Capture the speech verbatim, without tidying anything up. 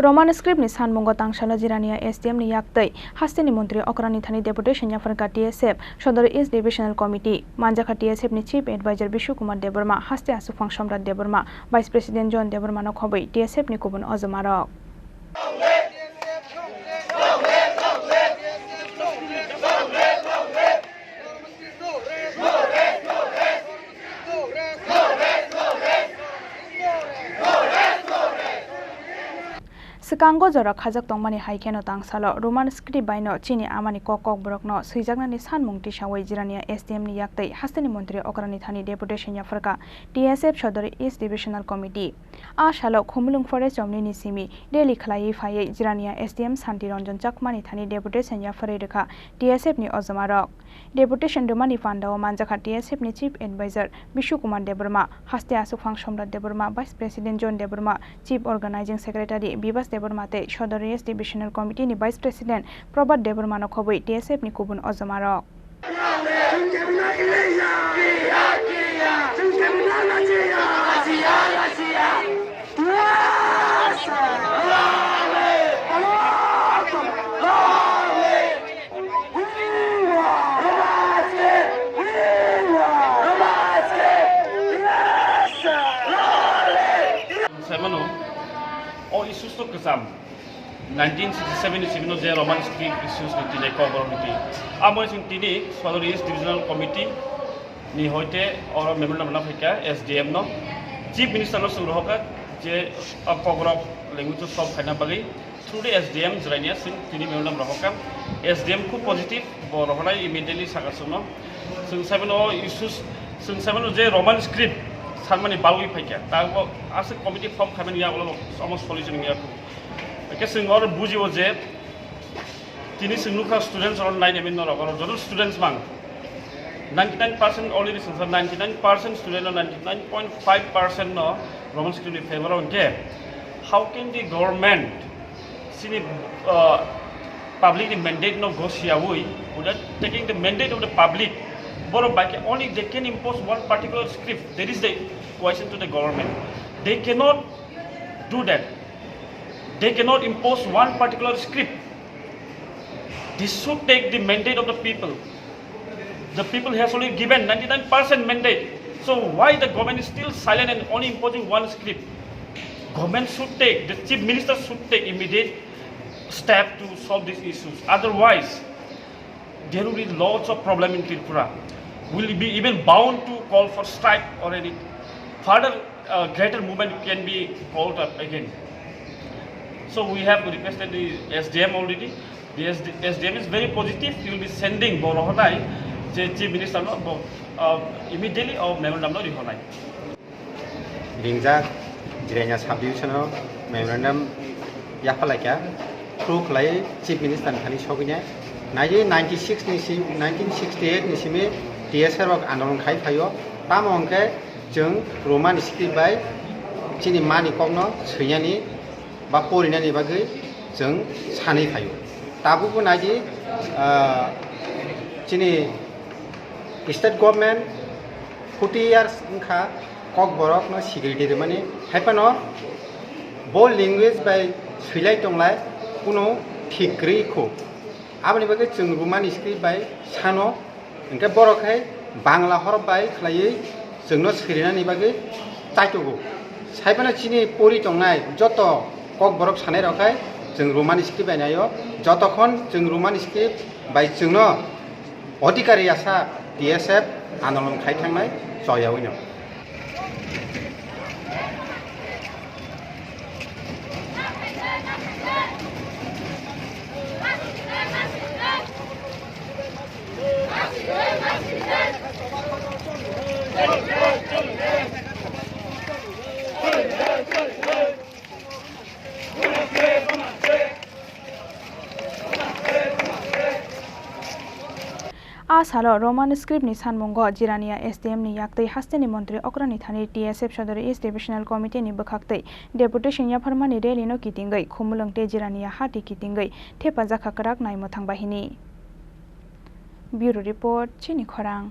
Roman script ni sanmungo tangsalo Jirania S D M ni yaktwi hasteni montri okrani thani deputation yapharkha T S F Sodor East Divisional Committee. Manjakha T S F ni Chief Advisor Bishu Kumar Debbarma, haste aswkphang Somrat Debbarma, Vice President John Debbarma no khobwi T S F ni kubun ojomarok. Swkango jora khajak tongmani hai kheno tangsalo Roman script bai no chini amani kok kokborok no swijaknani sanmung tisawi Jirania S D M ni yaktwi hasteni montri okrani thani deputation yapharkha T S F Sodor East Divisional Committee. A salo Khumulwng Forest chomni ni simi rally khlaiwi phaiwi Jirania S D M Santi Ranjan Chakmani thani deputation yapharwi rwkha T S F ni ojomarok. Deputation rwmani pandao manjakha T S F ni Chief Advisor Bishu Kumar Debbarma, haste aswkphang Somrat Debbarma, Vice President John Debbarma, Chief Organizing Secretary Bibas Debbarma tei Sodor East Divisional Committee ni Vice President Prabhat Debbarma no khobwi T S F ni kubun ojomarok. Saimano, o issues to kwcham. Nineteen sixty-seven ni simi no je Roman script issues ni tini kokborok ni twi. Amo chwng tini Sodor East Divisional Committee ni hoite oro memorandum rwna phaikha S D M no. Chief Minister no chwng rohorkha je o kokborok language o solve khaina bagwi through the S D M Jirania chwng tini memorandum rohorkha. S D M khub positive, bo rohornai immediately saka chwngno. Chwng saimano o issues, chwng saimano je Roman script sanmani balwi phaikha. Ta bo aswk committee form khaimani yagulo omo solution wngya khu. Hwnkhe chwng oro bujio je tini chwng nukha students oro nine M N norok oro joto students mang ninety nine percent already chwngsa ninety nine percent student o ninety nine point five percent no Roman script ni favor o hwnkhe how can the government chini, uh, public ni mandate no gosiyawi without taking the mandate of the public borok bai khe only they can impose one particular script, that is the question to the government, they cannot do that. They cannot impose one particular script. They should take the mandate of the people. The people has already given ninety-nine percent mandate. So why the government is still silent and only imposing one script? Government should take, the chief minister should take immediate step to solve these issues. Otherwise, there will be lots of problem in Tripura. We'll be even bound to call for strike or any further, uh, greater movement can be called up again. So we have requested the S D M already. The S D, S D M is very positive. He will be sending bo rohornai je chief minister no bo, uh, immediately o memorandum no rihornai. Ringjak Jirania sub division o memorandum yaphalaikha, through khlai chief minister ni thani sogwinai. Naidi ninety six ni si, nineteen sixty eight ni simi T S F rok andolon khai phaio. Tamo hwnkhe chwng Roman script bai chini mani kokno swinani ba porinani bagwi chwng sanwi phaio. Tabukbo naidi, ah, chini state government forty years wngkha kokborokno security rwmani, haiphano bo language bai swilai tonglai kunu thik kwrwi kho. Aboni bagwi chwng Roman script bai sano, hwnkhe borok hai Bangla horop bai khlaiwi chwngno swirinani bagwi chaitogo. Saiphano chini pori tongnai joto kokborok sanai rok hai chwng Roman script bai naio, jotokhon chwng Roman script bai chwngno Odhikari yasa T S F andolon khai thangnai choyawino. A salo Roman script ni sanmungo Jirania S D M ni yaktwi hasteni montri okrani thani T S F Sodor East Divisional Committee ni bwkhaktwi deputation yapharmani rally no kitingwi Khumulwng tei Jirania hati kitingwi thepajakha kwrak naimwthang bahini. Bureau Report, Chini Khorang.